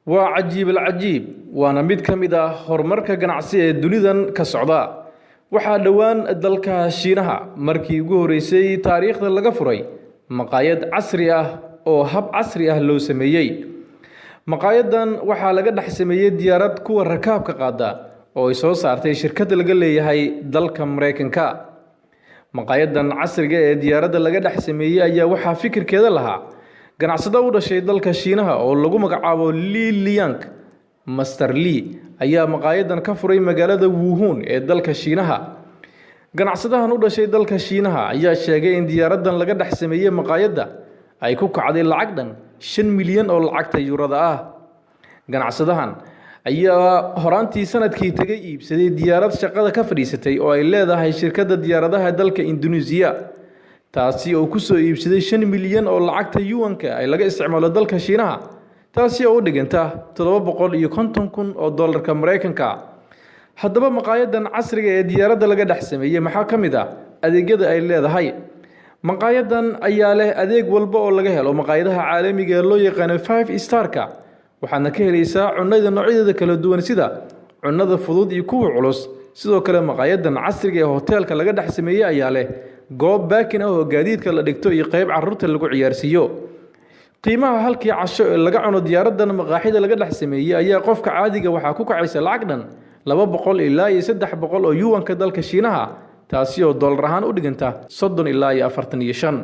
Waa cajiib alcajiib, waana mid ka mid ah horumarka ganacsi ee dunidan ka socda. Waxaa dhowaan dalka Shiinaha markii ugu horeysay taariikhda laga furay maqaayad casri ah oo hab casri ah loo sameeyey. Maqaayadan waxaa laga dhex sameeyey diyaarad kuwa rakaabka qaada oo ay soo saartay shirkad laga leeyahay dalka Mareykanka. Maqaayadan casriga ee diyaaradda laga dhex sameeyey ayaa waxaa fikirkeeda lahaa ganacsado u dhashay dalka Shiinaha oo lagu magacaabo Li Liang. Master Li ayaa maqaayadan ka furay magaalada Wuhan ee dalka Shiinaha. Ganacsadahan u dhashay dalka Shiinaha ayaa sheegay in diyaaraddan laga dhex sameeyey maqaayadda ay ku kacday lacag dhan 5 milyan oo lacagta yuurada ah. Ganacsadahan ayaa horaantii sanadkii tegay iibsaday diyaarad shaqada ka fadhiisatay oo ay leedahay shirkadda diyaaradaha dalka Induneesiya, taasi oo kusoo iibsaday 5 milyan oo lacagta yuanka ay laga isticmaalo dalka Shiinaha, taasi oo u dhiganta 750,000 oo dollarka Mareykanka. Haddaba, maqaayadan casriga ee diyaaradda laga dhex sameeyey maxaa ka mid ah adeegyada ay leedahay? Maqaayadan ayaa leh adeeg walba oo laga helo maqaayadaha caalamiga ee loo yaqaano five star-ka. Waxaadna ka helaysaa cunnada noocyadeeda kala duwan, sida cunnada fudud iyo kuwa culus. Sidoo kale, maqaayadan casriga ee hoteelka laga dhex sameeyey ayaa leh goob parking ah oo gaadiidka la dhigto iyo qeyb carruurta lagu ciyaarsiiyo. Qiimaha halkii casho ee laga cuno diyaaraddan maqaaxida laga dhex sameeyey ayaa qofka caadiga waxaa ku kacaysa lacag dhan 200 ilaa iyo 300 oo yuwanka dalka Shiinaha, taasi oo dollar ahaan u dhiganta 30 ilaa iyo 45.